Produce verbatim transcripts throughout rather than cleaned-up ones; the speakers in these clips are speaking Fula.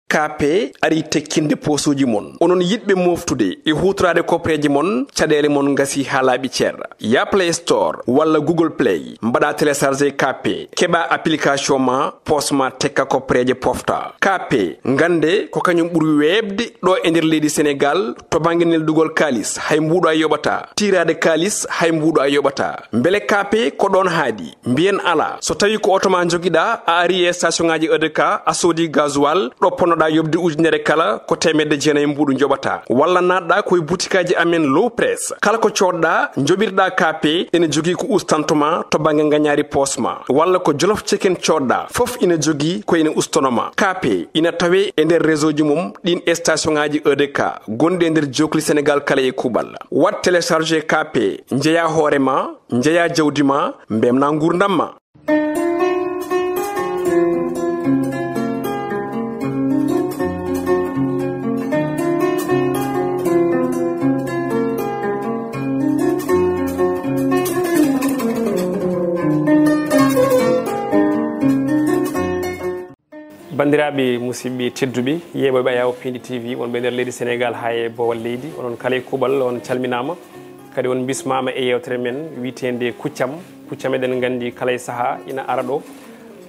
K P ari tekkinde poosuuji mon. Onon yiɗɓe mooftude e huutoraade koppereeje mon, caɗeele mon ngasi haa laaɓi cer. Ya Play Store walla Google Play, mbaɗa télécharger K P, keɓa application ma, poos ma tekka koppereeje pofta. K P, ngannde ko kañum ɓuri weeɓde ɗo e nder leydi Senegaal to bannge neldugol kaalis, hay mbuuɗo a yoɓata. Tiiraade kaalis, hay mbuuɗo a yoɓata. Mbele K P ko ɗoon haadi? Mbiyen alaa. So tawii ko oto ma njogiɗaa, a ari e station ŋaaji E D K, a soodi gasoil, ɗo ponnoɗaa yoɓde ujunere kala, ko teemedde jeenayi mbuuɗu njoɓataa. Walla naatɗaa ko e butikaaji amen Low Press. Kala ko coodɗaa, njoɓirɗaa K P, ene jogii ko ustantuma to bannge ngañaari poos ma. Walla ko Jolof Chicken coodɗaa, fof ina jogii ko ene ustanoma. K P ina tawee e nder réseau ji mum ɗiin station ŋaaji E D K gonɗi e nder jookli Senegaal kala e kuuɓal. Waɗ télécharger K P, njeyaa hoore ma, njeyaa jawdi ma, mbemnaa nguurndam ma. Banndiraaɓe musidɓe tedduɓe, yeeɓooɓe Ayaawo Piindi T V, wonɓe nder leydi Senegaal haa e boowal leydi, onon kala e kuuɓal, on calminaama. Kadi on mbismaama e yeewtere men wiyeteende Kuccam. Kuccam, eɗen nganndi, kala e sahaa ina ara ɗo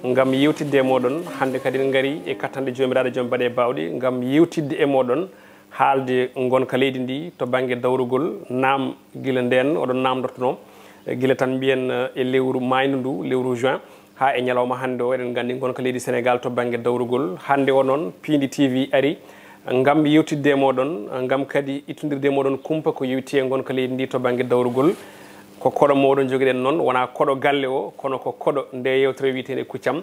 ngam yeewtidde e mooɗon. Hannde kadi en ngarii e kattanɗe Joomiraaɗo Joom Baɗe Baawɗe ngam yeewtidde e mooɗon, haalde ngonka leydi ndi to bannge dawrugol. Naam, gila ndeen oɗon naamndortonoo, gila tan mbiyen, eh, e lewru maaynu ndu, lewru juin, haa e ñalawma hannde o, eɗen nganndi ngonka leydi Senegaal to bannge dawrugol. Hannde o noon, Piindi T V ari ngam yeewtidde e mooɗon, ngam kadi ittondirde e mooɗon kumpa ko yowitii e ngonka leydi ndi to bannge dawrugol. Ko koɗo mooɗon njogiɗen noon, wonaa koɗo galle o, kono ko koɗo nde yeewtere wiyeteende Kuccam.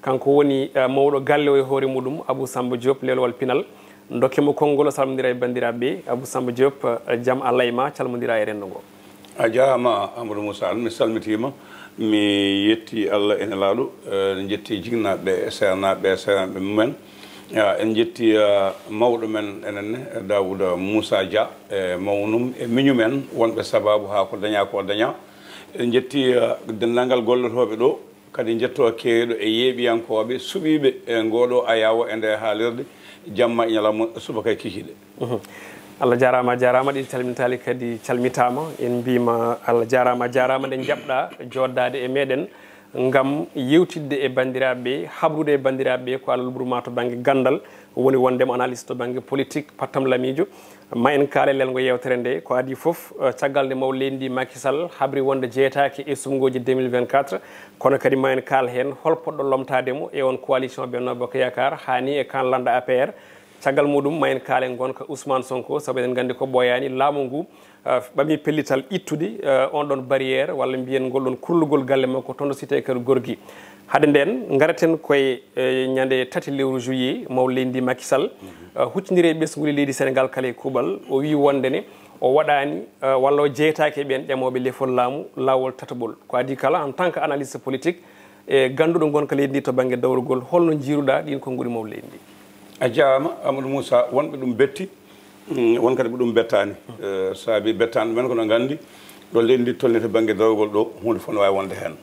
Kanko woni, eh, mawɗo galle o e hoore muɗum, Abou Samba Diop, leelowal pinal. Ndokke mo konngol, o salmondira e banndiraaɓe ɓe. Abou Samba Diop, eh, jam Allah e ma, calmondira e renndo ngo. A jaaraama, Amadou Moussa Anne, mi salmitiima, mi yetti Allah e Nelaaɗo, eh, en njetti jinnaaɓe ɓe, seernaaɓe ɓe, seernaaɓe mumen. Ah, en njetti, ah, mawɗo men enen ne, Daouda Moussa Dia, e mawnum e miñum en, wonɓe sabaabu haa ko dañaa ko dañaa. En njetti, ah, denndaangal gollotooɓe ɗo, kadi njettoo keeriiɗo e yeeɓiyankooɓe suɓiiɓe e ngooɗoo ayaawo e nder haalirde, jamma e ñalawma, subaka e kikiiɗe. Mhm. Allah jaaraama, a jaaraama, ɗi calmintaali kadi calmitaama. En mbiima Allah jaaraama, a jaaraama nde njaɓɗaa jooɗdaade e meeɗen ngam yeewtidde e banndiraaɓe ɓe, habrude e banndiraaɓe ɓe ko Allah luɓru ma to bannge ganndal, woni wondema analyste to bannge politique, pattam lamiijo. Ma en kaale lelngo yeewtere nde, ko adii fof, eh, caggal nde mawɗo leydi ndi Macky Sall habri wonde jeyetaake e suɓngooji deux mille vingt-quatre, kono kadi ma en kaal heen hol potɗo lomtaade mo e on coalition Benno Bokk Yaakaar, haa ni e kan lannda A P R. Caggal muɗum, ma en kaale ngonka Ousmane Sonko, sabu eɗen nganndi ko ɓooyaani laamu ngu, ah, ɓami pellital ittude, ah, on ɗon barrière, walla mbiyen ngol ɗon kurlugol galle makko toon to Cité Keur Gorgui. Hade ndeen, ngaraten koye, eh, ñande tati lewru juillet, mawɗo leydi ndi Macky Sall, ah, huccondiri e ɓesnguuli leydi Senegaal kala e kuuɓal, o wii wonde ne o waɗaani, ah, walla o jeyetaake e ɓeen ƴamooɓe lefol laamu, laawol tataɓol. Ko adii kala, en tant que analyste politique, e gannduɗo ngonka leydi ndi to bannge dawrugol, holno njiiruɗaa ɗiin konnguɗi mawɗo leydi ndi? A jaaraama, Amadou Moussa, wonɓe ɗum betti, mm, won kadi ɓe ɗum bettaani. Eh, saabi bettaani men ko no nganndi, ɗo leydi ndi tolni to bannge dawrugol ɗo, huunde fof no waawi wonde heen.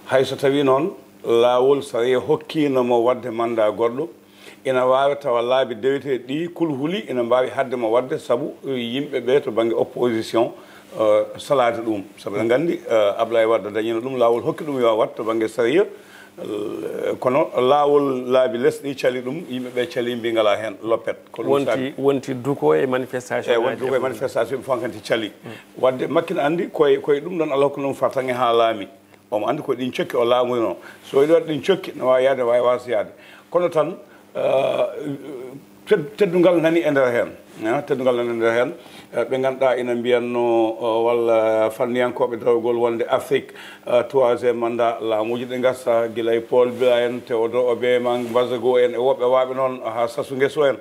Hay so tawii noon, laawol sariya hokkiino mo waɗde manndaa goɗɗo, ina waawi tawa laabi deweteeɗi ɗi kulhuli ina mbaawi haɗde mo waɗde, sabu yimɓe ɓe to bannge opposition, eh, salaade ɗum. Sabu eɗen nganndi, eh, Ablaye Wade dañino ɗum, laawol hokki ɗum yo waɗ to bannge sariya. Eh, kono laawol laabi les ɗi cali ɗum, yimɓe ɓe cali, mbi ngalaa heen loppet. Ko ɗum wonti, saabi. Wonti duko e manifestation. Eeyi, wonti duko e manifestation, ɓe fof kadi cali. Mm. Waɗde Macky ne anndi koye, koye ɗum ɗon Allah hokki ɗum fartaŋŋe haa laami. Omo anndi ko ɗin cokki o laamorino. So yiɗi waɗ ɗin cokki, no waawi yahde, waawi waasde yahde. Kono tan, eh, ted-, teddungal nani e nder heen. Eh, teddungal nani e nder heen. Eh, ɓe ngannduɗaa ina mbiyatno, eh, walla fanniyankooɓe dawrugol wonde Afrique, eh, troisième mandat, laamuuji ɗi ngarta, gila e Paul Biya en, Théodore Obiang Nguema, Bazogo en, e woɓɓe waaɓe noon, haa Sassou Nguesso en.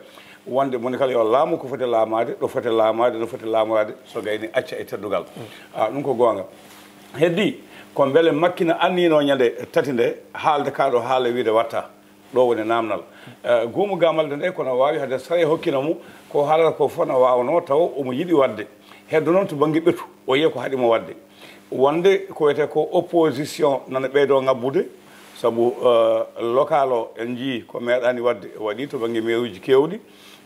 Wonde moni kala yo laamu ko foti laamaade, ɗo foti laamaade, no foti laamoraade, so gayni acca e teddungal. Mm. Ah, ɗum ko goonga. Heddi, ko mbele Macky ne anniyno ñande tati nde, haalde kaa ɗo haala wiide watta. Ɗo woni naamnal. Eh, guumu gamalde nde, kono waawi hade sariya hokkino mo, ko haalata ko fof no waawnoo, taw omo yiɗi waɗde. Heddo noon to bannge ɓetu, o yiya ko haɗi mo waɗde. Wonde ko wiyetee ko opposition nana ɓeydoo ŋabbude, Sabu eh, local o en njii ko meeɗaani waɗde waɗi to bannge mairie uji keewɗi.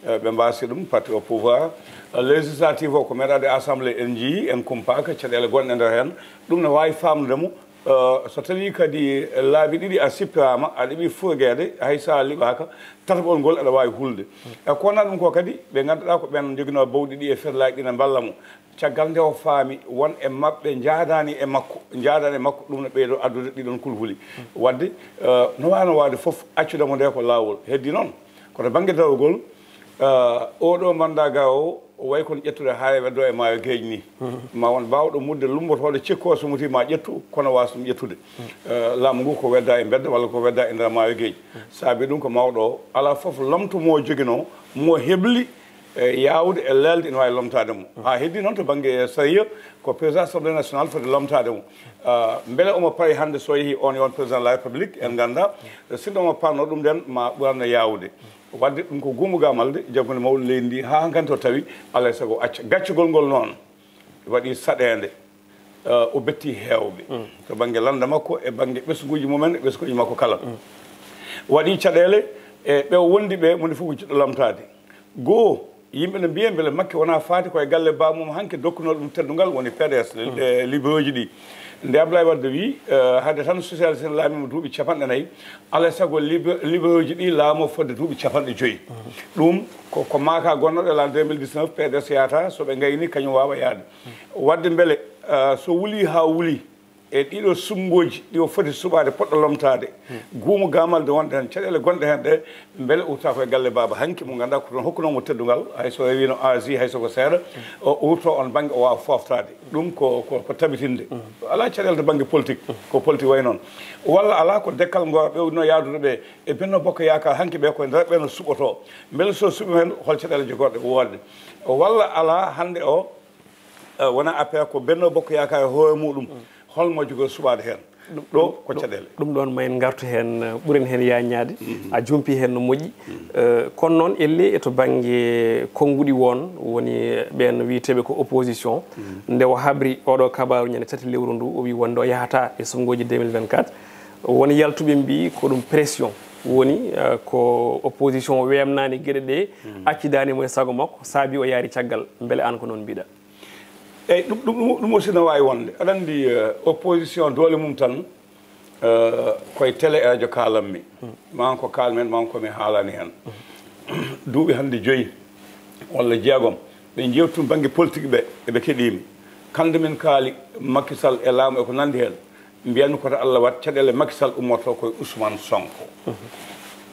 Eh, ɓe mbaasi ɗum parti au pouvoir. Eh, législatif o ko meeɗaade assemblée en njii en kumpaaka caɗeele gonɗe nder heen. Ɗum ne waawi faamnude mo. Eh, so tawii kadi laabi ɗiɗi a sippiraama aɗa ɓi furgeede hay so a liɓaaka, tataɓol ngol aɗa waawi hulde. E ko wonaa ɗum ko kadi ɓe ngannduɗaa ko ɓeen njoginoo bawɗi ɗi e ferlaaji ɗi ne mballa mo. Caggal nde o faami won e maɓɓe njaadaani e makko njaadaani e makko, ɗum no ɓeydo addude ɗiɗon kulhuli. Waɗde eh, no waano waade fof accude mo nde ko laawol. Heddi noon koto bannge dawrugol eh, oɗo mandat ga o way kono ƴettude haa e weddo e maayo geej ni. Ma won baawɗo mudde lumbotooɗo cikko so muti ma ƴettu kono waas ɗum ƴettude. Eh, laamu ngu ko wedda e mbedda walla ko wedda e nder maayo geej. Saabi ɗum ko mawɗo o alaa fof lamto mo joginoo mo hebli e yaawde e leelde ina waawi lomtaade mo. Haa heddi noon to bannge sariya ko président assemblée nationale foti lomtaade mo. Ah, mbele omo pawi hannde so yehi on yon président de la république en ngannda sinno omo parno ɗum nden ma ɓuranno yaawde. Waɗde ɗum ko guumu gamalde jaggunde mawɗo leydi ndi haa hankkanto tawi alay sago acca gaccugol ngol noon waɗi saɗeende. Eh, o betti heewɓe to bannge lannda makko e bannge ɓesnguuji mumen e ɓesnguuji makko kala. Waɗi caɗeele e ɓe o wondi ɓe moni fof ko jiɗɗo lamtaade. Goo yimɓe no mbiya mbele makki wona faati koye galle bamum hanke dokkuno ɗum teddungal woni pds e libéroji ɗi. Nde ablaye wadde wi eh, hade tan socialiste en laamima duuɓi capanɗe nayyi, alay sago libéroji ɗi laamo fodde duuɓi capanɗe joyyi. Ɗum ko ko maaka gonnoɗo e lan deux mille dix-neuf pds yaata soɓe gayni kañum wawa yaade. Wadde mbele eh, so wuli ha wuli e ɗiɗo suɓngooji ɗi o foti suɓaade poɗɗo lomtaade guumo gamalde wonde heen caɗeele gonɗe heen ɗe mbele urta koye galle baaba hanki mo ngannduɗaa ko toon hokkunoo mo teddungal hay so rewino asie hay soko seeɗa o urto on bannge o waawa fooftaade. Ɗum ko ko ko tabitinde. Alaa caɗeele to bannge politique ko politique wayi noon. Walla alaa ko dekkal ngo ɓe wonno yaadude ɓe e benno bokko yaakaar hanki ɓe koye nder ɓe no suɓotoo mbele so suɓi heen hol caɗeele jogorɗe woodde walla alaa hannde o wona affaire ko benno bokko yaakaar e hoore muɗum holmo jogo suɓaade heen. Ɗo ko caɗeele. Ɗum ɗoon ma en ngartu heen ɓuren heen yaññaade. A jumpi heen no moƴƴi. Kono noon elle e to bannge konnguɗi won woni ɓeen wiyeteeɓe ko opposition. Nde o habri oɗo kabaaru ñande tati lewru ndu o wi wonde o yahata e suɓngooji deux mille vingt-quatre. Won yaltuɓe mbi ko ɗum pression woni ko opposition o weemnaani geɗe ɗe accidaani mo e sago makko saabi o yaari caggal. Mbele aan ko noon mbiɗa? Eyyi ɗum ɗum ɗum aussi no waawi wonde aɗa anndi opposition doole mum tan koye télé e radio kaalanmi ma ko kaalmen ma ko mi haalani heen. Duuɓi hannde joyi walla jeegom ɓe njewtum bannge politique ɓe eɓe keɗimi kalde min kaali makisal e laamu e ko nanndi heen. Mbiyanmi koto allah wat caɗeele makisal ummorto koye ousmane sonko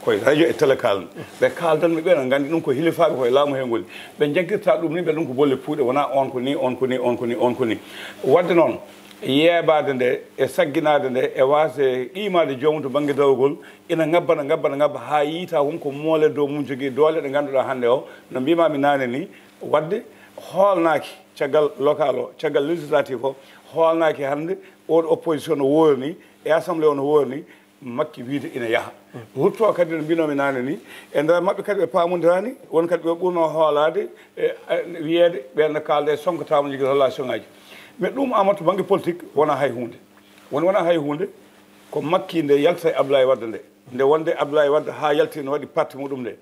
koye radio e télé kalmi ɓe kaldanmi ɓe no nganndi ɗum ko hilifaaɓe koye laamu he ngoni. Ɓe jaggirta ɗum ni mbiya ɗum ko bolle puuɗe wona on ko ni on ko ni on ko ni on ko ni. Wadde noon yeebaade nde e sagginaade nde e waasde qiimaade joomum to bannge dawrugol ina ngabbana ngabbana ngabba haa yiyta won ko moole dow mum jogii doole ɗe ngannduɗaa hannde o no mbimami naane ni. Wadde hoolnaaki caggal local o caggal législatif o hoolnaaki hannde oɗo opposition no woori ni e assemblée o no woori ni. Makki wiide ina yaha rutto kadi no mbinomi naane ni e nder maɓɓe kadi ɓe pamondirani won kadi ɓe ɓurno hoolaade e wiyeede ɓen no kaalda e sonko tawno jogii relation ngaji. Mais ɗum ama to banggue politique wona hay hunde. Woni wona hay hunde ko makki nde yalta e ablaye wadde nde nde wonde ablaye wadde ha yalti no waɗi parti muɗum nde.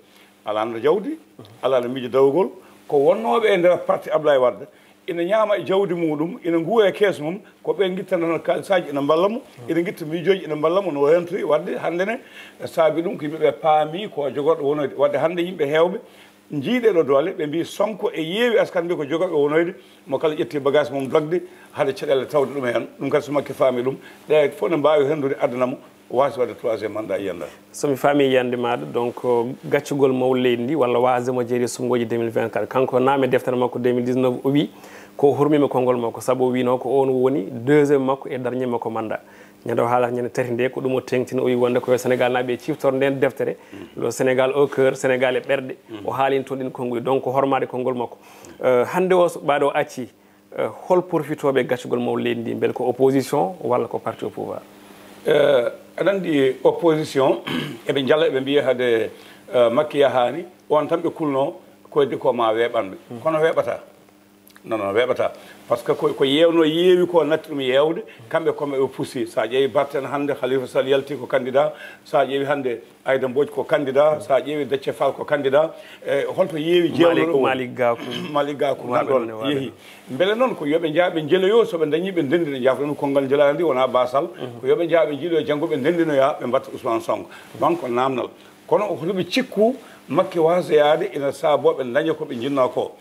Alano jawdi, alano miijo dawrugol. Ko wonnooɓe e nder parti Ablaye Wade ina ñaama e jawdi muɗum, ina nguura e kees mum. Ko ɓe ngittata tan kaalisaji ina mballa mo, ina ngitta miijooji ina mballa mo no rentoyi. Wadde hannde ne saabi ɗum ko yimɓe ɓe paami ko jogorɗo wonoyde. Wadde hannde yimɓe heewɓe njii ɗeɗo doole, ɓe mbii Sonko e yeewi askan mbii ko jogorɗo wonoyde. Mo kala ƴetti bagage mum dogde hade caɗeele tawde ɗum heen. Ɗum kadi so Makki faami ɗum, ɗe fof ne mbaawi renndude addana mo. Waasi waɗde troisième mandat yiyannda. So mi faami yiyannde maaɗa, donc gaccugol mawɗo leydi ndi walla waasde mo jeeri e suɓngooji deux mille vingt-quatre, kanko naam e deftere makko deux mille dix-neuf o wii ko hormiima konngol makko, sabu o wiinoo ko oon woni deuxième makko e dernier makko mandat. Ñande o haalata ñande tati nde ko ɗum o teeŋtini, o wii wonde ko yo Sénégal naaɓe ciftor ndeen deftere, le Sénégal au cœur, Sénégal e ɓerɗe. O haalini toon ɗin konnguɗi, donc ko hormaade konngol makko. Eh, hannde o so ɓaaɗo o accii, Eh, hol profitooɓe gaccugol mawɗo leydi ndi, mbele ko opposition walla ko parti au pouvoir? Eh, aɗa anndi opposition eɓe njala eɓe mbiya hade eh, Makki yahaani, on tan ɓe kulno ko heddi ko ma weeɓanɓe. Kono weeɓata. Non, non, weeɓataa. Par ce que ko, ko yeewno yeewi ko natti ɗum yeewde, kamɓe ko ɓe pusi. So a ƴeewi Barthélémy hannde, Khalifa Sall yalti ko candidat. So a ƴeewi hannde Aïda Mbodj ko candidat, so a ƴeewi Déthié Fall ko candidat. E holto yeewi jeewno ɗum? Malick Gakou. Malick Gakou nanɗon yeehi. Mbele noon ko yo ɓe njah ɓe njeloyo, so ɓe ndañi ɓe ndenndina. Jafɗon konngol njelaari ndi wonaa baasal. Ko yo ɓe njah ɓe njiiloyo janngo ɓe ndenndinoya ɓe mbatta Ousmane Sonko. Ɗon ko naamnal. Kono hoto ɓe cikku Makki waasa yaade ina saaboo ɓe ndaña ko ɓe njinnoo ko.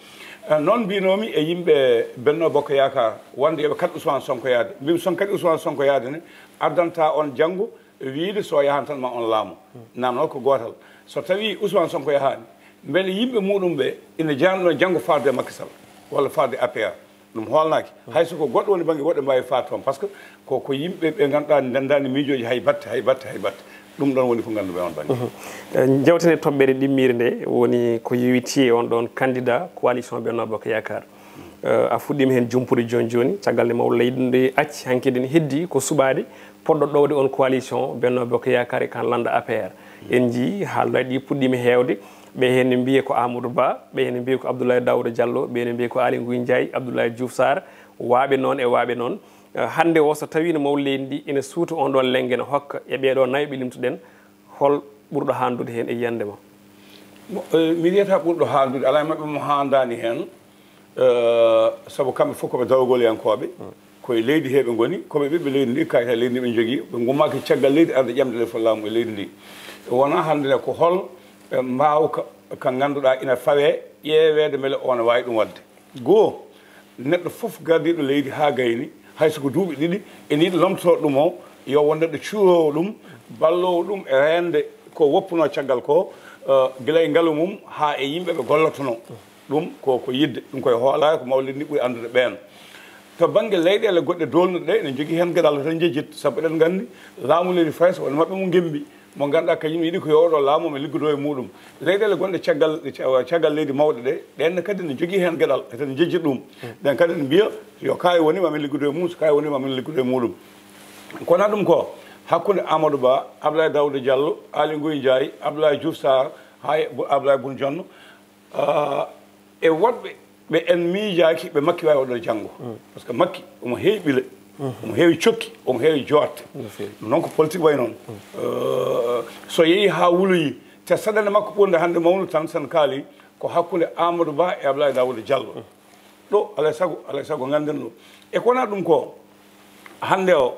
Eh, noon mbinoomi e yimɓe Benno Bokk Yaakaar wonde yo ɓe kaɗ Ousmane Sonko yaade. Mbimi son kaɗ Ousmane Sonko yaade ne addanta on janngo wiyde so yahan tan ma on laamu. Naamnal ko gootal. So tawii Ousmane Sonko yahaani, mbele yimɓe muɗum ɓe ina njahnoo janngo faade e Macky Sall walla faade e A P R? Ɗum hoolnaaki. Hay so ko goɗɗo woni bannge goɗɗo mbaawi faade toon. Par ce que ko, ko yimɓe ɓe ngannduɗaa ndendaani miijooji hay batte, hay batte, hay batte. Ɗum ɗoon woni ko nganndu-mi e oon bannge. Mhm. Eh, njewten e toɓɓere ɗimmiire nde woni ko yowitii e on ɗoon candidat coalition Benno Bokk Yaakaar. Eh, a fuɗɗiima heen jumpude jooni jooni, caggal nde mawɗo leydi ndi acci hanki eɗen heddii ko suɓaade poɗɗo ɗowde on coalition Benno Bokk Yaakaar e kan lannda A P R. En njii haalaaji ɗi puɗɗiima heewde, ɓe heen ne mbiya ko Amadou Ba, ɓe heen ne mbiya ko Abdoulaye Daouda Diallo, ɓe ne mbiya ko Aly Ngouille Ndiaye, Abdoulaye Diouf Sarr, waaɓe noon e waaɓe noon. Eh, hannde o, so tawii no mawɗo leydi ndi ina suuta on ɗoon lennge, no hokka e ɓee ɗoo nayo ɓe limtuɗen, hol ɓurɗo haandude heen e yiyannde ma? Mo, eh, mi wiyata ɓurɗo haandude, alaa e maɓɓe mo haandaani heen. Eh, sabu kamɓe fof ko ɓe dawgolyankooɓe, ko e leydi he ɓe ngoni, ko ɓe ɓiɓɓe leydi ndi, kayit leydi ndi ɓe njogii, ɓe ngummaaki caggal leydi arde ƴamde lefol laamu e leydi ndi. Wonaa hannde ne ko hol, eh, mbaawka ka ngannduɗaa ina fawee ƴeeweede mbele o ne waawi ɗum waɗde. Goo, neɗɗo fof gardiiɗo leydi haa gayni, hay so ko duuɓi ɗiɗi, ene yiɗi lomtotoo ɗum o, yo won neɗɗo cuuroowo ɗum, balloowo ɗum e reende ko woppunoo caggal ko, eh, gila e ngalu mum haa e yimɓe ɓe gollotonoo. Ɗum ko, ko yiɗde, ɗum koye hoolaare, ko mawɗo leydi ndi ɓuri anndude ɓeen. To bannge leyɗeele goɗɗe doolnuɗe ɗe, ene njogii heen geɗal tan njejjit, sabu eɗen nganndi laamu leydi Farayse won maɓɓe mo ngemmbi, mo ngannduɗaa kañum yiɗi ko yo oɗo laamu men liggodoo e muɗum. Leyɗeele gonɗe caggal, caggal leydi mawɗe ɗe, ɗeen ne kadi ne njogii heen geɗal, eten njejjit ɗum. Ɗeen kadi ne mbiya, yo kaari woni ma min liggodoo e mum, so kaari woni ma min liggodoo e muɗum. Ko wonaa ɗum ko, hakkunde Amadou Ba, Abdoulaye Daouda Diallo, Aly Ngouille Ndiaye, Abdoulaye Diouf Sarr, haa e Abdoulaye Boun Dionne, ah, e woɗɓe ɓe en miijaaki ɓe Makki waawi waɗde janngo. Par ce que Makki omo heewi ɓile, omo heewi cokki, omo heewi jooɗte. No feewi. Ɗum noon ko politique wayi noon. Euh, so yehi haa wuloyi, te saɗende makko ɓurnde hannde mawnude tan, sen kaali ko hakkunde Amadou Ba e Abdoulaye Daouda Diallo. Ɗo, alaa e sago, alaa e sago ngannden ɗo. E ko wonaa ɗum ko, hannde o,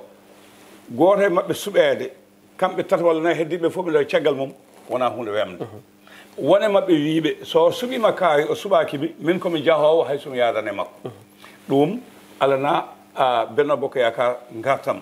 gooto e maɓɓe suɓeede, kamɓe tata walla nayi heddiiɓe fof ɓe ndewa caggal mum, wonaa huunde wemde. Won e maɓɓe wiiɓe, so o suɓiima kaari, o suɓaaki mi, min ko mi jahoowo, hay so mi yaadani e makko. Ɗum alanaa, ah, Benno Bokk Yaakaar ngartam.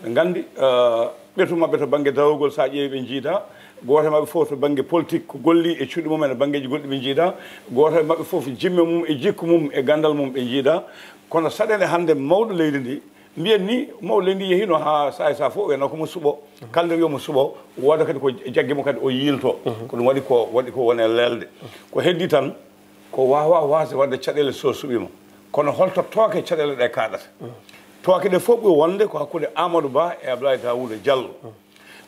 Ɓe nganndi, ah, ɓetu maɓɓe to bannge darogol, so a ƴeewi ɓe njiidaa, gooto e maɓɓe fof to bannge politique ko golli e cuuɗi mum en e banngeeji goɗɗi ɓe njiidaa, gooto e maɓɓe fof jimme mum e jikku mum e ganndal mum ɓe njiidaa. Kono saɗende hannde mawɗo leydi ndi, mbiyen ni, mawɗo leydi ndi yehiino haa saay saay fof, wiyatnoo ko mo suɓo. Kala nde wiya mo suɓo, wooda kadi ko jaggi mo kadi o yiilto. Ko ɗum waɗi ko, waɗi ko woni e leelde. Ko heddii tan, ko waawaa waasde waɗde caɗeele so suɓiima. Kono holto tooke caɗeele ɗe kaaɗata? Tooke ɗe fof ɓuri wonde ko hakkunde Amadou Ba e Abdoulaye Daouda Diallo.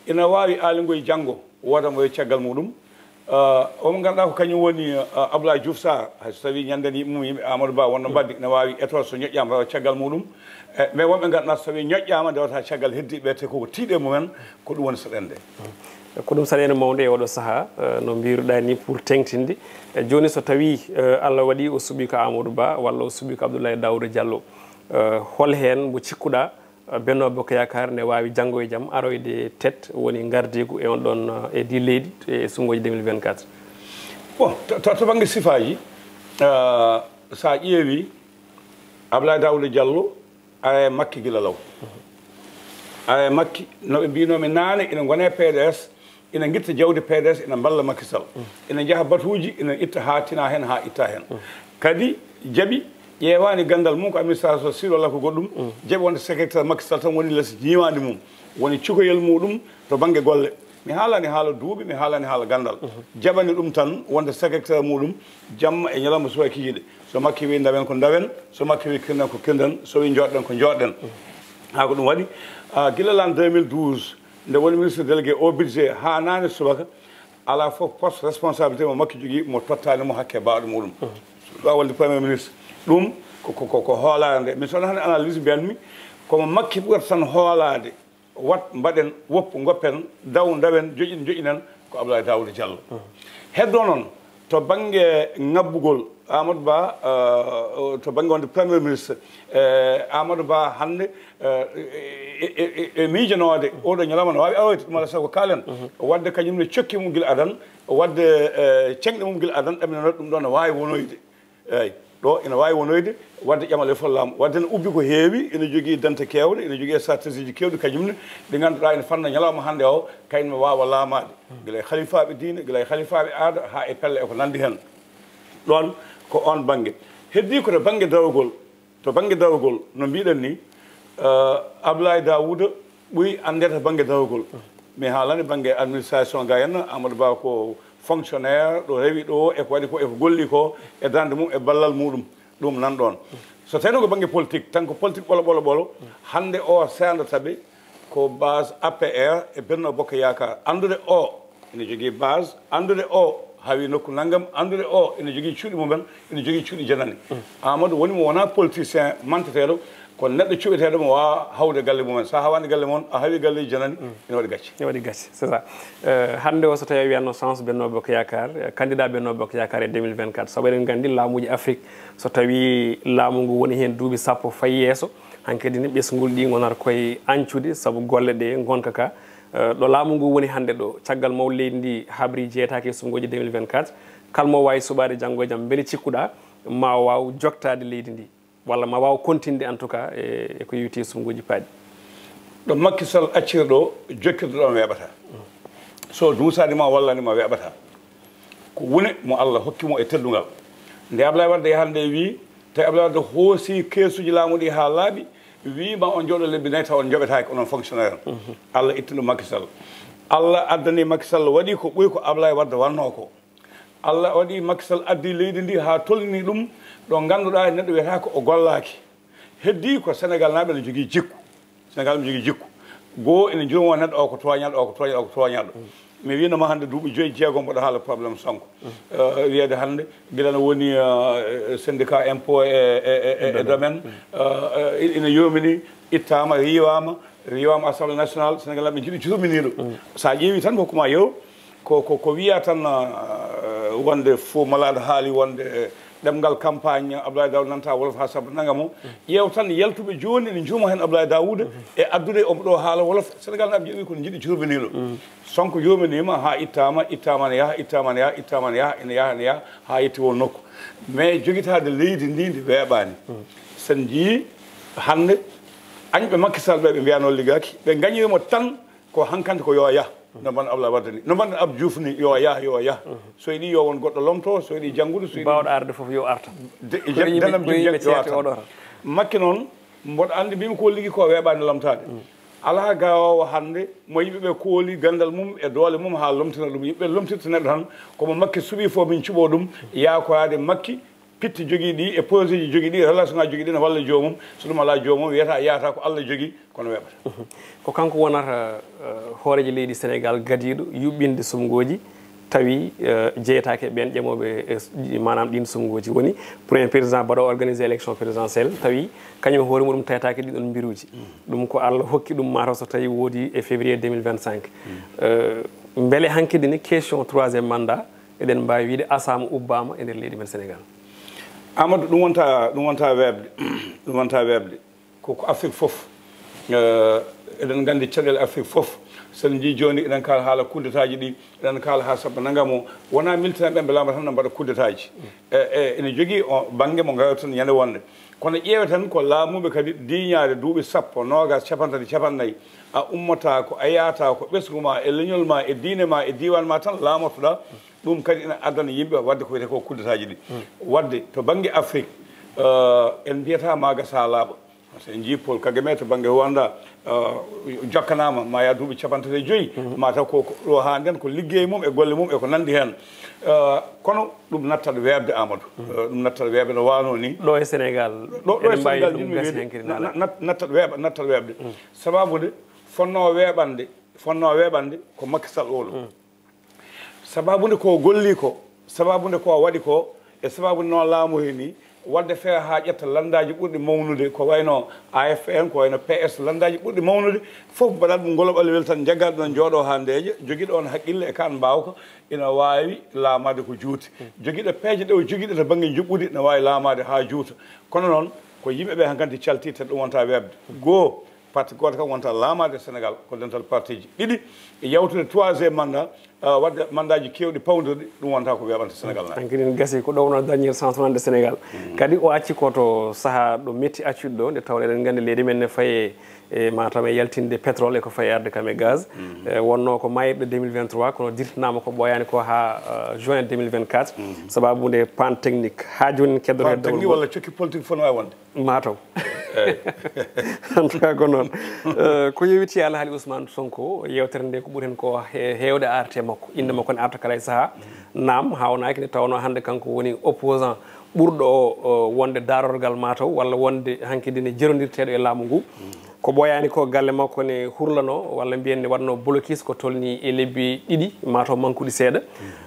Ina waawi Aly Ngouille janngo, wooda mo e caggal muɗum. Ah, o mo ngannduɗaa ko kañum woni, ah, Abdoulaye Diouf Sarr, hay so tawii ñanndani mum yimɓe Amadou Ba wonno mbaddi, ene waawi etoor so ñoƴƴaama tawa caggal muɗum. Eh, mais wonɓe ngannduɗaa so tawii ñoƴƴaama ndewata caggal heddiiɓe te koko tiiɗe mumen, ko ɗum woni saɗende. Ko ɗum saɗende mawnde e oɗo sahaa, eh, no mbiruɗaa ni pour teŋtinde. Eh, jooni so tawii, eh, Allah waɗii o suɓii ko Amadou Ba walla o suɓii ko Abdoulaye Daouda Diallo, eh, hol heen mbo cikkuɗaa Benno Bokk Yaakaar ne waawi janngo e jam aroyde tête woni ngardiigu e on ɗon, eh, e ndi leydi e sunngoji deux mille vingt-quatre? Bon, to, to, to bannge sifaaji, ah, so a ƴeewi Abdoulaye Daouda Diallo, ara e Makki gila law. Ara e Makki, no ɓe mbinoomi naane, ina ngona e P D S, ina ngitta jawdi P D S, ina mballa Macky Sall. Ina njaha batuuji, ina itta haa tina heen, haa itta heen. Kadi jaɓi ƴeewaani ganndal mum ko administration civile walla ko goɗɗum. Jaɓi wonde secrétaire Macky Sall tan woni les ñiiwaandi mum. Woni cukoyel muɗum to bannge golle. Mi haalaani haala duuɓi, mi haalaani haala ganndal. Jaɓani ɗum tan wonde secrétaire muɗum jamma e ñalawma subaka kikiiɗe. So Makki wi ndawen ko ndawen, so Makki wi kirnen ko kirnen, so wi njooɗɗen ko njooɗɗen. Haa ko ɗum waɗi, ah, gila l'an deux mille douze, nde woni ministre délégué au budget haa naane subaka, alaa fof poste responsabilité mo Makki jogii mo tottaani mo hakke baawɗo muɗum. Ɗo wonde premier ministre. Ɗum Ko, ko, ko, ko hoolaare nde. Min so wonaa hannde analyse mbiyanmi, komo Makki ɓurata tan hoolaade. Wat mbaɗen, woppu ngoppen, daw ndawen, joƴin joƴinen, ko Abdoulaye Daouda Diallo. Heddo noon, to bannge ŋabbugol, Amadou Ba, eh, to bannge wonde Premier Ministre, eh, Amadou Ba hannde, eh, e, e, e, e miijanoode, oɗo ñalawma no waawi aroyde, ɗum alaa sago kaalen. Wadde kañum ne cokki mum gila adan, wadde, eh, ceŋɗe mum gila adan, ɗaminanoo ɗum ɗo no waawi wonoyde. Eeyi, ɗo ina waawi wonoyde, wadde ƴamal e fof laamu. Wadde no ubbi ko heewi, ina jogii dente keewɗe, ina jogii stratégie ji keewɗi, kañum ne, ɗi ngannduɗaa ina fanna ñalawma hannde o, kañum ne waawa laamaade. Gila e halifaaɓe diine, gila e halifaaɓe aada, haa e pelle e ko nanndi heen. Ɗoon ko oon bannge. Heddii ko to bannge darogol, to bannge darogol, no mbiɗen ni, eh, Abdoulaye Daouda ɓuri anndeede to bannge darogol. Mi haalani bannge administration ga henna, Amadou Ba ko fonctionnaire, ɗo rewi ɗo, e ko waɗi ko, e ko golli ko, e darnde mum, e ballal muɗum. Ɗum nan ɗoon. So tawii noon ko bannge politique, tan ko politique ɓolo, ɓolo, ɓolo, hannde o seedata ɓe ko base A P R e Benno Bokk Yaakaar. Anndude o ina jogii base, anndude o hawi nokku nanngam, anndude o ina jogii cuuɗi mumen, ina jogii cuuɗi janani. Amadou woni mo wonaa politicien manteteeɗo, ko neɗɗo cuɓeteeɗo mo waawa hawde galle mumen. So a hawaani galle mon, a hawi galleeji janani, ina waɗi gacce. Ina waɗi gacce, c'est ça. Eh, hannde o, so tawii a wiyanno chance Benno Bokk Yaakaar, eh, candidat Benno Bokk Yaakaar e deux mille vingt-quatre, sabu eɗen nganndi laamuuji Afrique, so tawii laamu ngu woni heen duuɓi sappo fayi yeeso, hankadi ni ɓesngol ɗi ngonata koye ancude, sabu golle ɗe ngonka ka. Eh, ɗo laamu ngu woni hannde ɗo, caggal mawɗo leydi ndi habri jeyetaake e suɓngooji deux mille vingt-quatre, kala mo waawi suɓaade janngo e jam, mbele cikkuɗaa ma waaw joktaade leydi ndi? Walla ma waaw continde, en tout cas, e, e ko yowiti e suɓngooji paaɗi. Ɗo Macky Sall acciri ɗo, jokkirde ɗo weeɓata. So duusaani ma, wallaani ma, weeɓata. Ko woni mo Allah hokki mo e teddungal. Nde Ablaye Wade yahande wi, tawi Ablaye Wade hoosi keesuji laamu ɗi haa laaɓi, wi ma on jooɗo lebbi nayi taw on joɓetaake, onon fonctionnaire. Allah itti ɗum Macky Sall. Allah addani Macky Sall waɗi ko ɓuri ko Ablaye Wade wanno ko. Allah waɗi Macky Sall addi leydi ndi haa tolni ɗum ɗo ngannduɗaa neɗɗo wiyata ko o gollaaki. Heddii ko Senegal naaɓe no jogii jikku. Senegal no jogii jikku. Goo ene jurmo neɗɗo o ko tooñaaɗo, o ko tooñaaɗo, o ko tooñaaɗo. Mi wiino ma hannde duuɓi joyi, jeegom mboɗo haala problème Sonko. Eh, wiyeede hannde gila no woni, eh, syndicat impôt e, e, e, e, e domaine, eh, eh, ina yomini, ittaama, riiwaama, riiwaama Assemblée nationale, Senegal naaɓe njiɗi jurminiiɗo. So a ƴeewi tan ko kuma yew, ko, ko, ko wiya tan, eh, wonde Fou Malade haali wonde, eh, ɗemngal campagne Abdoulaye Daouda nanta wolof haa sabba nanga mo. Ƴeew tan yaltuɓe jooni ene njuuma heen Abdoulaye Daouda e addude omo ɗo haala wolof. Senegal naaɓe ƴeewi ko njiɗi jurminiiɗo. Sonko yominiima haa ittaama, ittaama ne yaha, ittaama ne yaha, ittaama ne yaha, ene yaha, ene yaha, haa yetti o nokku. Mais jogitaade leydi ndi ndi weeɓaani. Sen njii hannde añɓe Macky Sall ɓe, ɓe mbiyanoo liggaaki, ɓe ngañirimo tan ko hankante ko yo yah. No mbaɗen Abdoulaye Wade ni, no mbaɗen Abdou Diouf ni, yo yah, yo yah. So yiɗi yo won goɗɗo lomto, so yiɗi janngude, so yiɗi baawɗo arde fof yo arta. De-, Ko yimɓe, denam ko yimɓe jigguɗe yo ceerti arta. Oɗo tan. Macky noon, mboɗo anndi mbimi ko liggi ko weeɓaani lomtaade. Alaa gaawoowo hannde mo yimɓe ɓe kooli ganndal mum e doole mum haa lomtina ɗum. Yimɓe lomtirta neɗɗo tan, ko mo Makki suɓii fof min cuɓoo ɗum, yaakoraade Makki, pitti jogii ɗi e projet ji jogii ɗi, relation ŋaaji jogii ɗi, ne walla joomum. So ɗum alaa joomum, wiyata yahata ko Allah jogii, kono weeɓata. Ko kanko wonata, eh, hooreejo leydi Senegal gadiiɗo yuɓɓinde suɓngooji, tawi, eh, jeyetaake e ɓeen ƴamooɓe, eh, maanaam ɗiin suɓngooji. Woni premier président mbaɗo organisé élection présidentielle, tawi kañum hoore muɗum tawetaake ɗiɗon mbiruuji. Ɗum ko Allah hokki ɗum, mataw so tawi woodi e février deux mille vingt-cinq. Eh, mbele hankadi ni question troisième mandat, eɗen mbaawi wiide asaama ubbaama e nder leydi men Senegal? Amadou, ɗum wonta, ɗum wonta weeɓde. Ɗum wonta weeɓde. Ko, ko Afrique fof. Eh, eɗen nganndi caɗeele Afrique fof. So en njii jooni, eɗen kaala haala coup d'État ji ɗi, eɗen kaala haa sabba nanga mo. Wonaa militaire ɓen ɓe laamata tan no mbaɗa coup d'État ji. E, e, ene jogii o bannge mo ngaroton ñande wonde. Kono ƴeeweten ko laamuɓe kadi diiñaade duuɓi sappo, noogas, capanɗe tati, capanɗe nayi. A ummataa ko, a yahataa ko, ɓesngu ma, e leñol ma, e diine ma, e diiwaan ma tan laamortoɗaa. Ɗum kadi ina addana yimɓe waɗde ko wiyetee ko coup d'État ji ɗi. Waɗde to bannge Afrique, eh, en mbiyata ma gasa laaɓa. Par ce que en njii Paul Kagame to bannge Rwanda, eh, jokkanaama ma yaa duuɓi capanɗe tati e joyi, ma taw ko, ko ɗo haa nden ko liggey mum e golle mum e ko nanndi heen. Eh, kono ɗum nattat weeɓde, Amadou. Eh, ɗum nattat weeɓde no waano ni. Ɗo e Senegal, ɗo, ɗo e eɗen mbaawi Senegal, ɗum ɗum gasi weeɓde. Hankadi na-, na-, nat-, nattat weeɓa, nattat weeɓde. Sababude fonnoo weeɓande, fonnoo weeɓande ko Macky Sall oɗo. Sababude ko golli ko, sababude ko waɗi ko, e sababude noon laamu he ni, Waɗde feere haa ƴetta lanndaaji ɓurɗi mawnude, ko wayno A F P en, ko wayno P S, lanndaaji ɓurɗi mawnude, fof mbaɗat ɗum ngoloɓal wel tan, njaggat ɗon, jooɗo haa ndeeƴa, jogiiɗo on haqqille e kaan mbaawka, ina waawi laamaade ko juuti. Jogiiɗo peeje ɗe o jogiiɗe to bannge njuɓɓudi, ina waawi laamaade haa juuta. Kono noon, ko yimɓe ɓe hankadi calti, te ɗum wonta weeɓde. Goo, parti gooto kam wonta laamaade Sénégal, ko dental partiji ɗiɗi, e yawtude troisième mandat, ah, waɗde mandaaji keewɗi pawdirɗi, ɗum wonta ko weeɓanta Sénégal naɓe. Hankadi en gasi ko ɗo wona dernière chance wonande Sénégal. Kadi o acci ko to sahaa ɗo metti accude ɗo, nde tawno eɗen nganndi leydi men ne fayi e, e Matam e yaltinde pétrole e ko fayi arde kam e gaz. E, wonno ko maayirɗe deux mille vingt-trois, kono dirtanaama ko ɓooyaani ko haa, ah, juin deux mille vingt-quatre. Sababu nde panne technique. Haa jooni en keddoto Panne heddo technique walla cokki politique fof no waawi wonde. Mataw. En tout cas ko noon. Eh, ko yowiti alhaali Ousmane Sonko, yewtere nde ko ɓuri hen ko he- heewde arte makko, innde makko ne arta kala e sahaa. Naam, hawnaaki nde tawno hannde kanko woni opposant ɓurɗo o, o wonde darorgal mataw walla wonde hankadi ne jerondirteeɗo e laamu ngu. Ko ɓooyaani ko galle makko ne hurlano walla mbiyen ne waɗno blocus ko tolni e lebbi ɗiɗi mataw mankuɗi seeɗa.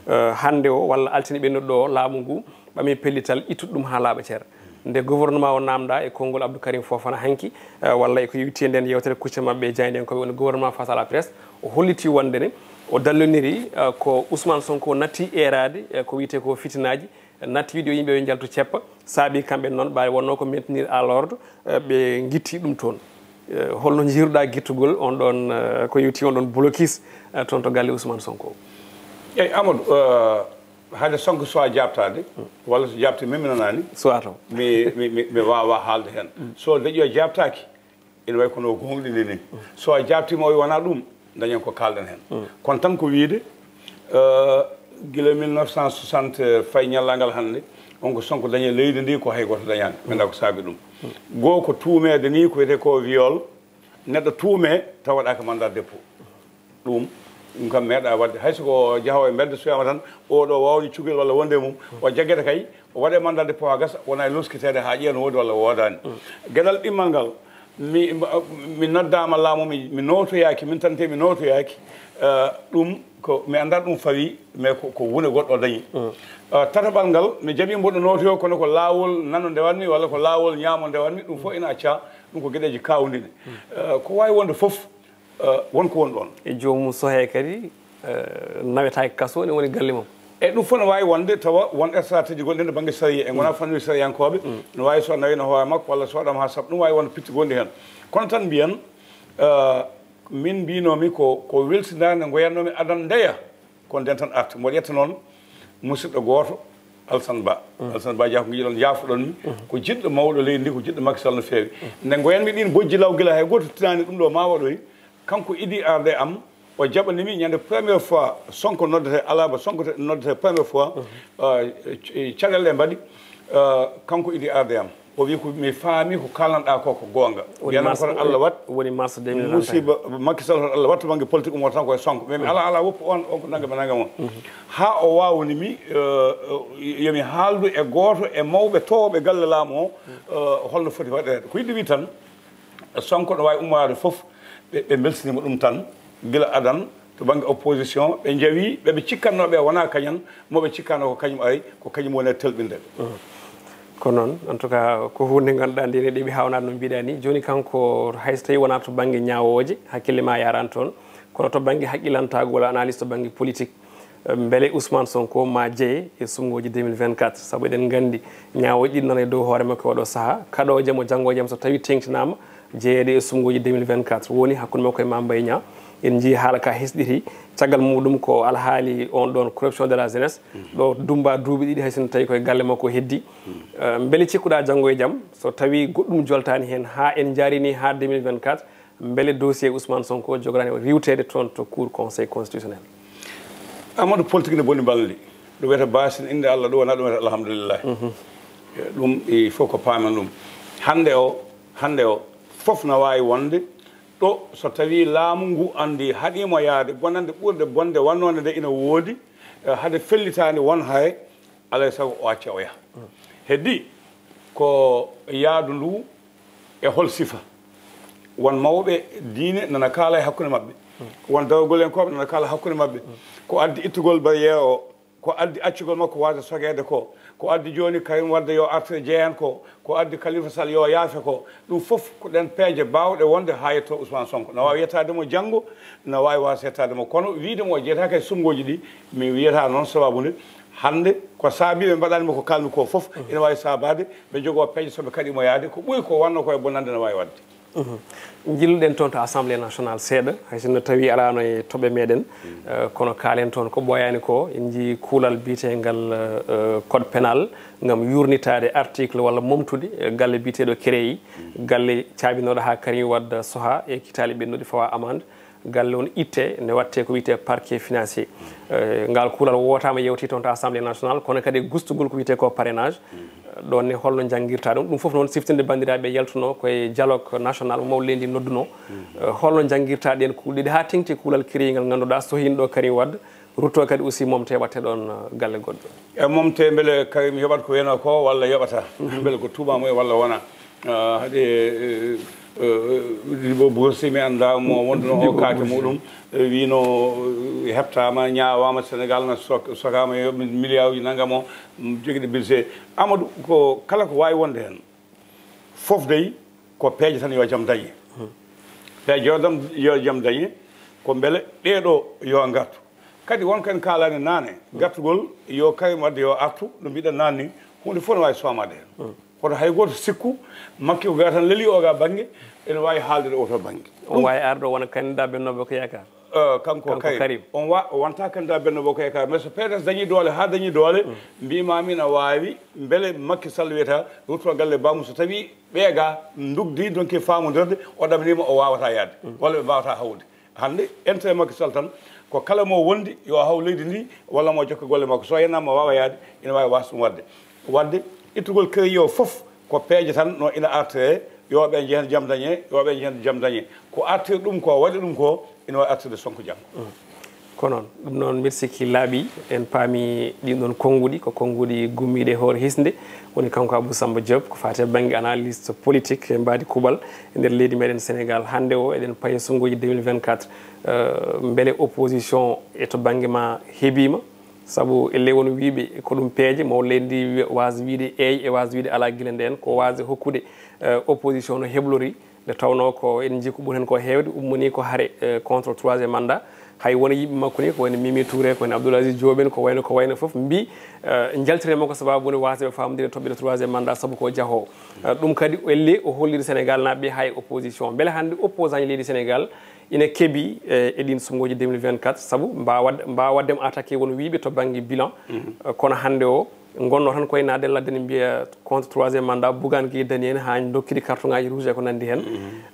Eh, hannde o walla altine ɓennuɗo o laamu ngu ɓami pellital ittude ɗum haa laaɓa cer. Nde gouvernement o naamnda e konngol Abdou Karim Fofana hanki, eh, walla e ko yowiti e nden yewtere kucce maɓɓe e jaayndiyankooɓe woni gouvernement face à la presse, o holliti wonde ne o dalloniri, eh, ko Ousmane Sonko natti eeraade, eh, ko wiyetee ko fitinaaji, natti wiide yo yimɓe yo njaltu ceppa, saabi kamɓe noon ɓaade wonno ko maintenir à l'ordre, eh, ɓe ngitti ɗum toon. Eh, holno njiiruɗa gittugol on ɗon, eh, ko yowiti on ɗon blocus, eh, toon to galle Ousmane Sonko? Eyyi, Amadou, eh, hade Sonko so a jaabtaade, walla so jaabti min mi nanaani, Soit to. mi, mi, mi, mi waawa haalde heen. So dañi o jaabtaaki, ina wayi kono o gooŋɗini ni. So a jaabtiima o wonaa ɗum, dañen ko kaalɗen heen. Kono tan ko wiyde, eh, gila mille neuf cent soixante fayi ñallaagal hannde, on ko Sonko dañi e leydi ndi ko hay gooto dañaani. Mi anndaa ko saabi ɗum. Goo ko tuumeede ni ko wiyetee ko viol, neɗɗo tuumee tawa waɗaaka mandat dépôt. Ɗum, ɗum kam meeɗaa waɗde. Hay so ko jahoowo e mbedda so wiyaama tan, oo ɗoo waawni cukalel walla wonde e mum, o jaggete kay, o waɗe mandat dépôt haa gasa, wona e loskiteede haa ƴeewa no woodi walla woodaani. Geɗal ɗimmal ngal, mi, mi noddaama laamu, mi, mi nootoyaaki, min tan te mi nootoyaaki. Eh, ɗum ko, mi anndaa ɗum fawi, mais ko, ko wune goɗɗo o dañi. Eh, tataɓal ngal, mi jaɓi mboɗo nootoyoo, kono ko laawol nano ndewatmi, walla ko laawol ñaamo ndewatmi, ɗum fof ina accaa, ɗum ko geɗeeji kaawɗiɗi. Eh, ko waawi wonde fof, eh, won ko won ɗoon. E joomum sohee kadi, eh, nawetaake kaso, ne woni galle mum. E ɗum fof no waawi wonde, tawa won stratégie gonɗi heen to bannge sariya. En ngonaa fannude sariyankooɓe, no waawi so nawino hoore makko, walla so waɗaama haa saɓa, ɗum waawi wonde picci gonɗi heen. Kono tan mbiyen, eh, min mbinoomi ko, ko welsindaare nde ngoyatnoomi adan ndeya, ko nden tan arti. Mboɗo yetta noon musidɗo gooto, Alsan Ba. Alsan Ba Dia, ko ngiɗon yaafuɗon mi, ko jiɗɗo mawɗo leydi ndi, ko jiɗɗo Macky Sall no feewi. Nde ngoyanmi ɗin bojji law gila hay gooto tinaani ɗum ɗo ma waɗoy, kanko idi arde am, o jaɓani mi ñande première fois Sonko noddete, alaba Sonko te-, noddete première fois, euh, c-, caggal ɗe mbaɗi, euh, kanko idi arde am. O wi ko mi faami ko kalanɗa ko, ko goonga. Woni Mbiyanam mars, kono Allah wat woni mars deux mille vingt et un. Musiba Macky Sall, Allah wattu bannge politique ummoto tan koye Sonko. Mais mi ala, ala woppu on, on ko nangam e nangam on. Ha o wawni mi, euh, yomi haaldu e gooto e mawɓe towɓe galle laamu o, euh, holno foti waɗeede. Ko yiɗde wi tan, Sonko no waawi ummoraade fof, ɓe, ɓe mbelsinima ɗum tan, gila adan, to bannge opposition, ɓe njawi, ɓe ɓe cikkatnoo ɓe wonaa kañum, mo ɓe cikkatnoo ko kañum ari, ko kañum woni e telɓinde. Ko noon, en tout cas, ko huunde nde ngannduɗaa nde ne ɗeɓi haawnaade no mbiɗa ni. Jooni kanko, hay so tawii wonaa to bannge ñaawooje, hakkille ma yaaraani toon, kono to bannge haqqilantaagu walla analyse to bannge politique, mbele Ousmane Sonko ma jeye e suɓngooji deux mille vingt-quatre? Sabu eɗen nganndi ñaawooji ɗiɗi nana e dow hoore makko e oɗo sahaa. Kaɗooje mo janngo e jam so tawii teeŋtinaama jeyeede e suɓngooji deux mille vingt-quatre woni hakkunde makko e Mame Mbaye Niang. En njii haala ka hesɗiti. Caggal muɗum ko alhaali on ɗon corruption de la jeunesse. Ɗo dummba duuɓi ɗiɗi hay sinno tawii koye galle makko heddi. Eh, mbele cikkuɗaa janngo e jam so tawii goɗɗum joltaani heen haa en njaarini haa deux mille vingt-quatre, mbele dossier Ousmane Sonko jogoraani riiwteede toon to Cour Conseil Constitutionnel? Amadou, politique ne boni balndi. Ɗum wiyata basin innde Allah, ɗum wona ɗum wiyata alhamdulillah. Ɗum il faut ko paamen ɗum. Hannde o, hannde o, fof na waawi wonde ɗo so tawii laamu ngu anndi haɗiimo yaade bonannde ɓurde bonde wannonde nde ina woodi, eh, hade fellitaani won hay, alay sago o acca o yaha. Heddi ko yaadu ndu e hol sifa? Won mawɓe diine nana kaala e hakkunde maɓɓe. Won dawgolyankooɓe nana kaala hakkunde maɓɓe. Ko addi ittugol barrière o, Ko addi accugol makko waasde sogeede ko, ko addi jooni Karim Wade yo arte jeyan ko, ko addi Khalifa Sall yo yaafe ko, ɗum fof ko ɗeen peeje baawɗe wonde haa yetto Ousmane Sonko. Na waawi yettaade mo janngo, na waawi waasde yettaade mo, kono wiyde mo o jeyetaake e suɓngooji ɗi, mi wiyata noon, sababu nde hannde ko saabii ɓe mbaɗani mo ko kaalmi ko fof, ina waawi saabaade ɓe njogoo peeje so ɓe kaɗii mo yahde, ko ɓuri ko wonnoo ko e bonnande na waawi waɗde. Njilluɗen toon to Assemblée nationale seeɗa, hay sinno tawi alaano e toɓɓe meɗen, eh, kono kaalen toon ko ɓooyaani ko, en njii kuulal biyeteengal, eh, code pénal ngam yuurnitaade article walla momtude, eh, galle biyeteeɗo créé, galle caabinooɗo haa Karim Wade soha e kitaali ɓennuɗi fawa amande, galle on itte, ne watte ko wiyetee parquet financier. Eh, ngal kuulal wootaama yewti toon to Assemblée nationale, kono kadi e gustugol ko wiyetee ko parrainage. Ɗoon ne holno njanngirta ɗum? Ɗum fof noon siftinde banndiraaɓe yaltuno ko e dialogue national mo mawɗo leydi ndi nodduno. Eh, holno njanngirta ɗeen kuulɗe ɗiɗi haa teŋti kuulal créé ngal ngannduɗaa sohiino ɗo Karim Wade, rutto kadi aussi momte watte ɗoon, eh, galle goɗɗo? E momte mbele Karim yoɓat ko wiyatnoo ko walla yoɓata? Mbele ko tuumaama e walla wonaa? Ah, haɗe, eh, eh, eh, bo, bo si mi annda mo wonduno o kaake muɗum, eh, wino, eh, heɓtaama, ñaawaama, Sénégal na sok-, sokaama yo mi-, miliyaaruji nanngam o, mm, jogiiɗo budget. Amadou, ko kala ko waawi wonde heen, fof dey ko peeje tan yo jam dañe. Peeje yo dam-, yo jam dañe, ko mbele ɗee ɗo yo ngartu. Kadi won ko en kaalani naane, gartugol yo Karim Wade yo artu, no mbiɗen naane ni, huunde fof no waawi soomaade heen. Kono hay gooto sikku, Makki ko ga tan leli o ga bannge, ene waawi haalde ɗo oto bannge. O waawi arde o wona candidat Benno Bokk Yaakaar? Eh, kanko Kanko Karim. Karim. On wa-, o wonta candidat Benno Bokk Yaakaar. Mais so P D S dañi doole, haa dañi doole, mbiima min a waawi, mbele Makki Sall wiyata, rutto galle baamu, so tawi ɓee ga ndugdi, donki faamondirde, o ɗamniima o waawata yahde, walla ɓe mbaawata hawde. Hannde, intérêt Makki Sall tan, ko kala mo wondi, yo haw leydi ndi, walla mo jokka golle makko. So yennaama o waawa yahde, ina waawi waasde ɗum waɗde. Waɗde, ittugol créé o fof, ko peeje tan, no ina artire, yo ɓe njehen jam dañe, yo ɓe njehen jam dañe. Ko artir ɗum ko, waɗi ɗum ko, ina waawi artirde Sonko janngo. Ko noon, ɗum noon mbiɗa sikki laaɓi, en paami ɗin ɗon konnguɗi, ko konnguɗi gummiiɗi e hoore hisnde, woni kanko Abou Samba Diop, ko faati e bannge analyste politique e mbaadi kuuɓal e nder leydi meɗen Sénégal. Hannde o, eɗen payi e sunnguuji deux mille vingt-quatre, eh, mbele opposition e to bannge ma heɓiima? Sabu e ley won wiiɓe ko ɗum peeje, mawɗo leydi ndi wi-, waasde wiide eey e waasde wiide alaa gila ndeen, ko waasde hokkude, eh, opposition no heblori, nde tawnoo ko en njii ko ɓuri heen ko heewde ummanii ko hare, eh, contre troisième mandat. Hay won e yiɓɓe makko ni, ko wayno Mimi Touré, ko wayno Abdoul Aziz Diop en, ko wayno, ko wayno fof, mbii, eh, njaltire makko sababu nde waasde ɓe faamodire toɓɓere troisième mandat sabu ko jahoowo. Eh, ɗum kadi o elli o holliri Sénégal naaɓe hay opposition. Mbele hannde opposant ji leydi Sénégal ina keɓi, eh, e ɗin sunnguuji deux mille vingt-quatre, sabu mbaawa, mbaawa waɗde mo attaqué won wiiɓe to bannge bilan. Eh, kono hannde o, ngonnoo tan koye naatde ladde ne mbiya contre troisième mandat, Bougane Gueye Dany en, haa dokkiri carton ngaji rouge e ko nanndi heen.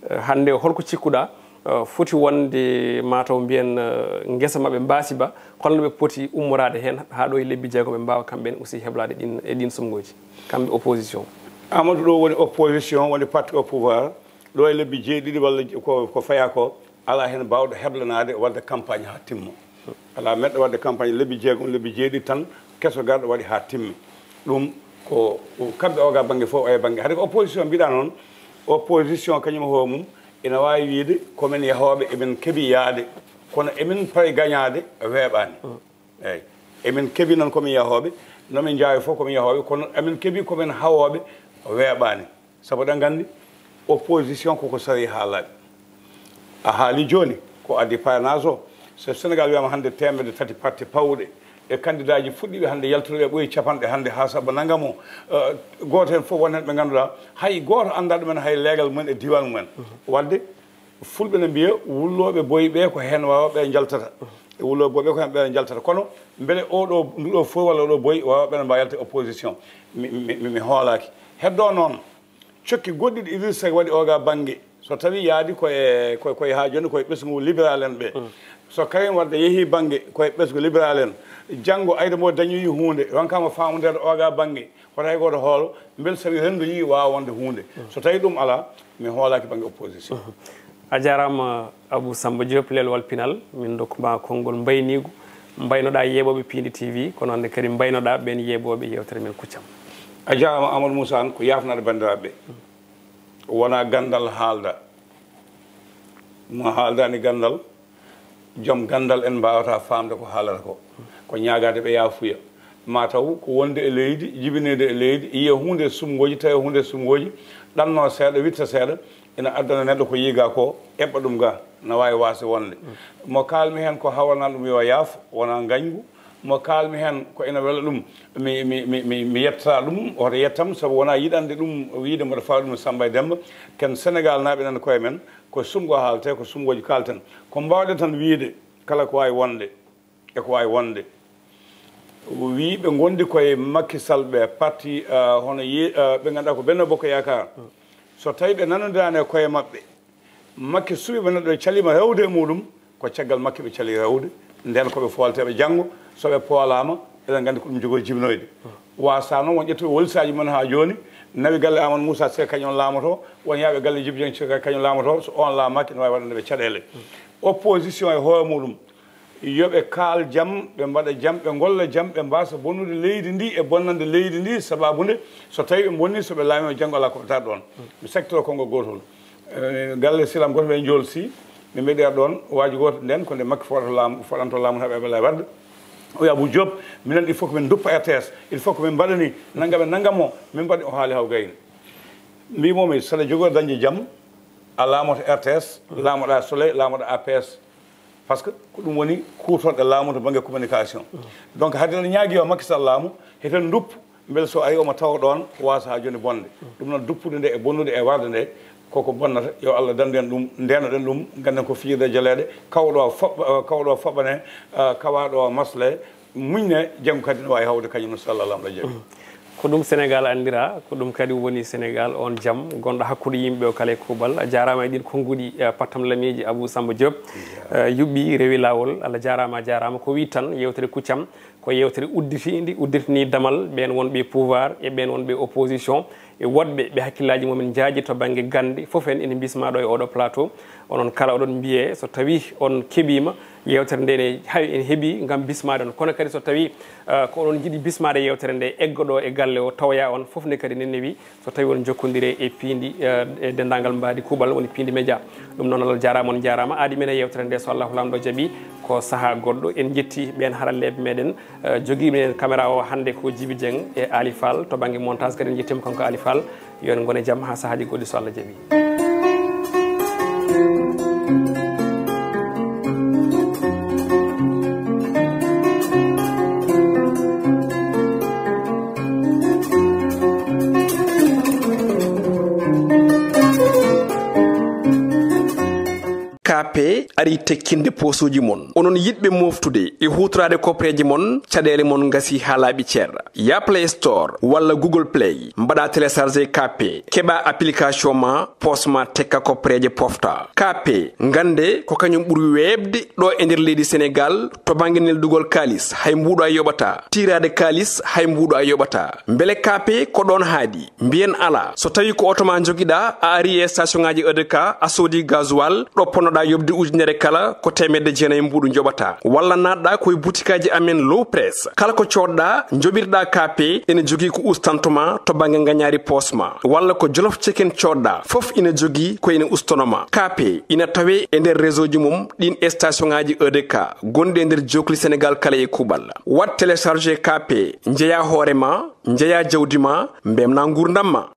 Eh, hannde o, holko cikkuɗaa, eh, foti wonde mataw mbiyen, eh, ngesa maɓɓe mbaasi ba, holno ɓe poti ummoraade heen haa ɗo e lebbi jeegom ɓe mbaawa kamɓe en aussi heblaade ɗin, e ɗin sunnguuji, kamɓe opposition? Amadou, ɗo woni opposition, woni parti au pouvoir, ɗo e lebbi jeeɗiɗi walla ko, ko faya ko, alaa heen baawɗo heblanaade waɗde campagne haa timma. Alaa meɗɗo waɗde campagne lebbi jeegom, lebbi jeeɗiɗi tan, keso garɗo waɗi haa timmi. Ɗum ko, ko kamɓe o ga bannge fof, o e bannge. Hade ko opposition mbiɗa noon, opposition kañum e hoore mum ina waawi wiyde ko men yahooɓe, emin keɓi yahde, kono emin pari gañaade weeɓaani. Eeyi. Emin keɓi noon ko min yahooɓe, no min njaawi fof ko min yahooɓe, kono emin keɓi ko men hawooɓe weeɓaani. Sabu eɗen nganndi, opposition koko sari haa laaɓi. A haali jooni ko addi parrainage o. So Sénégal wiyama hannde teemedde tati parti pawɗe e kandidaaji fuɗɗiiɓe hannde yaltude ɓe ɓuri capanɗe hannde haa sabu nanngam o, eh, gooto heen fof won heen ɓe ngannduɗaa hay gooto anndaa ɗumen hay leegal mumen e diiwaan mumen. Waɗde Fulɓe ne mbiya wullooɓe boyi ɓe ko heen waawɓe njaltata. E wullooɓe boyi ɓe ko heen ɓe njaltata. Kono mbele oɗo, nduɗo fof walla oɗo boyi waawɓe ne mbaawa yalta opposition. Mi, mi, mi, mi hoolaaki. Heddo noon, cokki goɗɗi ɗi Idrissa Seck waɗi oga bannge, so tawi yaadi ko e, ko, ko e haa jooni ko e ɓesngu libéral en ɓe. So Karim Wade yehi bannge ko e ɓesngu libéral en, janngo ayde mo dañoyi huunde, ronkama faamudeede oga bannge, hoto hay gooto hoolo, mbel sawi renndo yii waawa wonde huunde. So tawi ɗum alaa, mi hoolaaki bannge opposition. A jaaraama, Abou Samba Diop, Lelwal Pinal, min ndokku ma konngol mbayniigu. Mbaynoɗaa yeeɓooɓe Piindi T V, kono hannde kadi mbaynoɗaa ɓeen yeeɓooɓe yeewtere men Kuccam. A jaaraama, Amadou Moussa Anne, ko yaafnaade banndiraaɓe ɓe. Wonaa ganndal haalda. Mo haaldaani ganndal, joom ganndal en mbaawata faamde ko haalata ko. Ko ñaagaade ɓe yaafuya. Ma taw ko wonde e leydi, jibineede e leydi, yiya huunde e sumngooji, tawi huunde e sumngooji, ɗanno seeɗa, witta seeɗa, ina addana neɗɗo ko yiga ko, eɓɓa ɗum ga, na waawi waasde wonde. Mo kaalmi heen ko hawrana ɗum yo yaaf, wona ngañgu. Mo kaalmi heen ko ina wela ɗum, mi, mi, mi, mi, mi yetta ɗum, hoto yettam, sabu wona yiɗande ɗum, wiyde mboɗo fawa ɗum e Samba e Demba. Ken Senegal naaɓe nan koye men, ko sumngo haalte, ko sumngooji kaalten. Ko mbaawɗen tan wiyde, kala ko waawi wonde, e ko waawi wonde. Wii ɓe ngondi koye Macky Sall ɓe parti, ah, hono ye-, ah, ɓe ngannduɗaa ko Benno Bokk Yaakaar. So tawi ɓe nanondiraani e koye maɓɓe, Macky suɓiima neɗɗo caliima rewde e muɗum, ko caggal Macky ɓe cali rewde. Nden ko ɓe foolteeɓe janngo, so ɓe poolaama, eɗen nganndi ko ɗum jogori jibinoyde. Waasa noon won ƴettuɓe wolisaaji mum haa jooni, nawi galle Amadou Moussa Seck kañum laamoto, won yaaɓe galle Djiby Dieng Seck kañum laamoto, so on laamaaki, ene waawi waɗande ɓe caɗeele. Opposition e hoore muɗum, yo ɓe kaal jam, ɓe mbaɗa jam, ɓe ngolla jam, ɓe mbaasa bonnude leydi ndi e bonnande leydi ndi, sabaabu nde so tawi ɓe bonni, so ɓe laamiima janngo alaa ko ɓe tawa ɗoon. Mi sakkitoro konngol gootol. Eh, galle silam gooto ɓe Njool Si, ɓe mbeɗira ɗoon, waaju gooto nden, ko nde Makki foɗata laamu, foɗanto laamu haa ɓe Abdoulaye Wade. O wiya, "Abou Diop, minen il faut que min nduppa R T S, il faut que min mbaɗani nanngam e nanngam o, min mbaɗi o haali haw gayni." Mbiimomi, saɗa jogoo dañde jam, a laamoto R T S, laamoɗaa Soleil, laamoɗaa A P S. Parce que ko ɗum woni kuutorɗe laamu to bannge communication. Donc, haade no ñaagi yo Macky Sall laamu, heten nduppu, mbele so ari omo tawa ɗoon, waasa haa jooni bonde. Ɗum noon, duppude nde e bonnude e warde nde, koko bonnata, yo Allah dandu en ɗum, ndeenaɗen ɗum, ngannden ko fijirde jaleeɗe, kawɗo o foɓɓa-, kawɗo o foɓɓane, ah, kawaaɗo o masle, muñne, janngo kadi no waawi hawde kañum, inchallah, Laamɗo jaɓi. Ko ɗum Senegal anndira, ko ɗum kadi woni Senegal on jam gonɗo hakkunde yimɓe o kala e kuuɓal. A jaaraama e ɗiin konnguɗi, eh, pattam lamiiji Abou Samba Diop. Eh, yuɓɓi, rewi laawol. Allah jaaraama, a jaaraama. Ko wii tan, yeewtere Kuccam, ko yeewtere udditiinde, udditini damal ɓeen wonɓe pouvoir e ɓeen wonɓe opposition. E woɗɓe ɓe hakkillaaji mumen njaaji to bannge gannde, fof en ene mbismaa ɗo e oɗo plateau. Onon kala oɗon mbiyee, so tawii on keɓiima, yeewtere nde ne hay en heɓii ngam bismaade on. Kono kadi so tawii, ah, ko oɗon njiɗi bismaade yeewtere nde, egga ɗo e galle o, tawoya on fof nde kadi ne newi, so tawii on njokkondiree e piindi, ah, e denndaangal mbaadi kuuɓal woni Piindi Média. Ɗum noon, Allah jaaraama, on njaaraama. Aadi men e yeewtere nde, so Allahu Laamɗo jaɓii, ko sahaa goɗɗo. En njetti ɓeen haralleeɓe meɗen, eh, jogiiɓe en caméra o hannde ko Djiby Dieng e Ali Fall. To bannge montage kadi en njettiima kanko Ali Fall. Yo en ngon e jam haa sahaaji goɗɗi so Allah jaɓii. K P arii tekkinde poosuuji mon. Onon yiɗɓe mooftude e huutoraade kopreeje mon, caɗeele mon ngasii haa laaɓi cer. Yah Play Store walla Google Play, mbaɗaa télécharger K P, keɓaa application ma, poos ma tekka kopreeje pofta. K P, ngannde ko kañum ɓuri weeɓde ɗo e nder leydi Senegal to bannge neldugol kaalis, hay mbuuɗu a yoɓataa. Tiiraade kaalis, hay mbuuɗu a yoɓataa. Mbele K P ko ɗoon haaɗi? Mbiyen alaa. So tawii ko oto ma njogiɗaa, a arii e station ŋaaji E D K, a soodii gasoil, ɗo ponnoɗaa yoɓde ujunere kala, ko teemedde jeenayi mbuuɗu njoɓataa. Walla naatɗaa ko e butikaaji amen Low Press. Kala ko coodɗaa, njoɓirɗaa K P, ene jogii ko ustanto ma to bannge ngañaari poos ma. Walla ko Jolof Chicken coodɗaa, fof ina jogii ko ina ustono ma. K P ina tawee e nder réseau ji mum ɗiin e station ŋaaji E D K gonɗi e nder jookli Senegal kala e kuuɓal. Waɗ télécharger K P, njeyaa hoore ma, njeyaa jawdi ma, mbeltinaa nguurndam ma.